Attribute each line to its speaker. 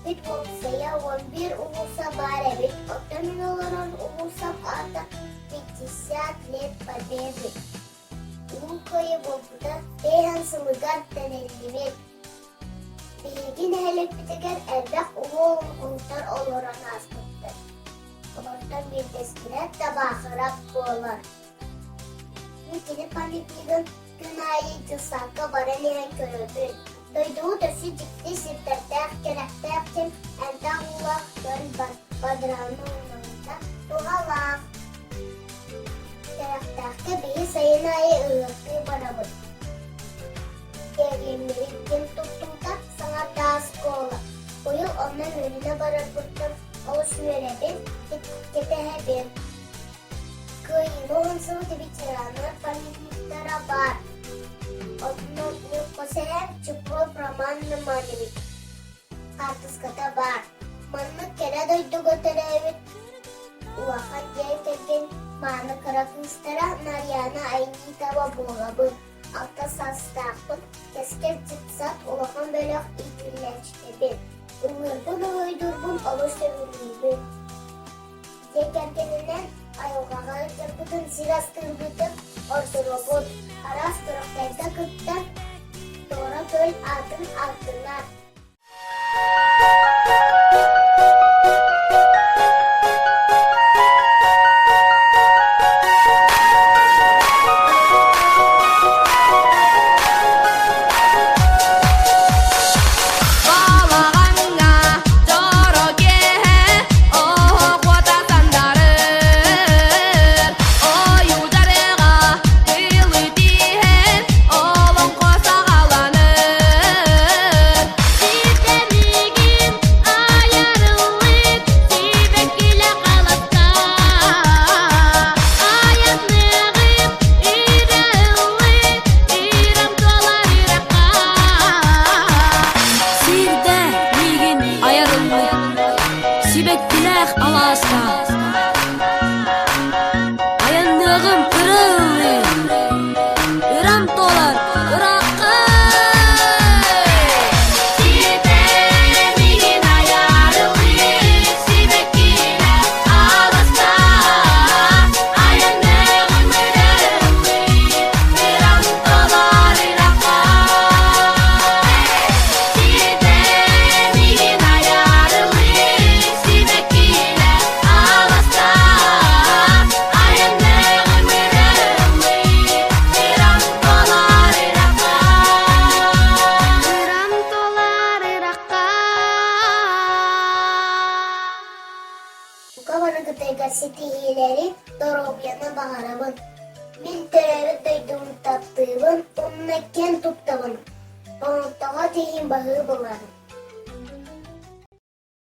Speaker 1: Нэһилиэкпит уопсайа 11 уулусса баар эбит, оттон мин олорор уулуссам аата 50 лет Победы. Улуу Кыайыы буолбута бэйэһэн сылыгар тэриллибит. Биһиги нэһилиэкпитигэр элбэх улуу олоҥхоһуттар олорон ааспыттар. Олортон биирдэстэрэ Табаахырап буолар. Мин кини памятнигын күн аайы дьыссаакка баран иһэн көрөбүн. Дойдубут өссө дьикти сирдэрдээх, кэрэхтээх диэн элбэх уулаах дьон бадраны ылынарга туһалаах. Кэрэхтээххэ биһи сайын аайы ыһыахтыы барабыт. Кэргэммит ким туттубута саҥа таас оскуола. Быйыл онно үөрэнэ барарбыттан олус үөрэбин, кэтэһэбин. Кыайыыны уһансыбыт ветераннар памятниктара баар. Онно Ньуккусэһэм Чупров Роман Романович хаартыската баар. Маннык кэрэ дойдуга төрөөбүт улахан дьиэ кэргэн мааны кыра кыыстара Нарьяна Айнитова буолабын. Алта саастаахпын, Кэскил детсад улахан бөлөх иитиллээччитэбин. Ыллыырбын уруйдуурбун олус сөбүлүүбүн. Дьиэ кэргэнинэн айылҕаҕа ыалдьарбытын сир астыырбытын ордоробут, араас күрэхтэргэ кыттан Туора Күөл аатын ааттынар.
Speaker 2: Балаҕаҥҥа дьоро киэһэ оһох сандарыр, ойуу дьарыга тылы тиһэн олоҥхо саҕаланар. Сирдэмигин айарыллык сибэккилэ халаска, айанныгым ирэ ыллык ирэм туолар иракка.
Speaker 3: Сирдэ миигин айарыллык сибэккилээх алааска Айанныаҕым ырыалыы, ырам туолар ыраахха.
Speaker 2: Сирдэмигин айарыллык сибэккилээх алааска, айанныаҕым ырыалыы, ырам туолар иракка. Сирдэмигин айарыллык сибэккилээх алааска, айанныаҕым ырыалыы, ырам туолар иракка.
Speaker 4: Ырам туолар иракка.
Speaker 1: Бука барыгытыгар ситиһиилэри, доруобуйаны баҕарабын. Мин төрөөбүт дойдубун таптыыбын уонна киэн туттабын. Оҥортоҕо тиийин баһыы буларым.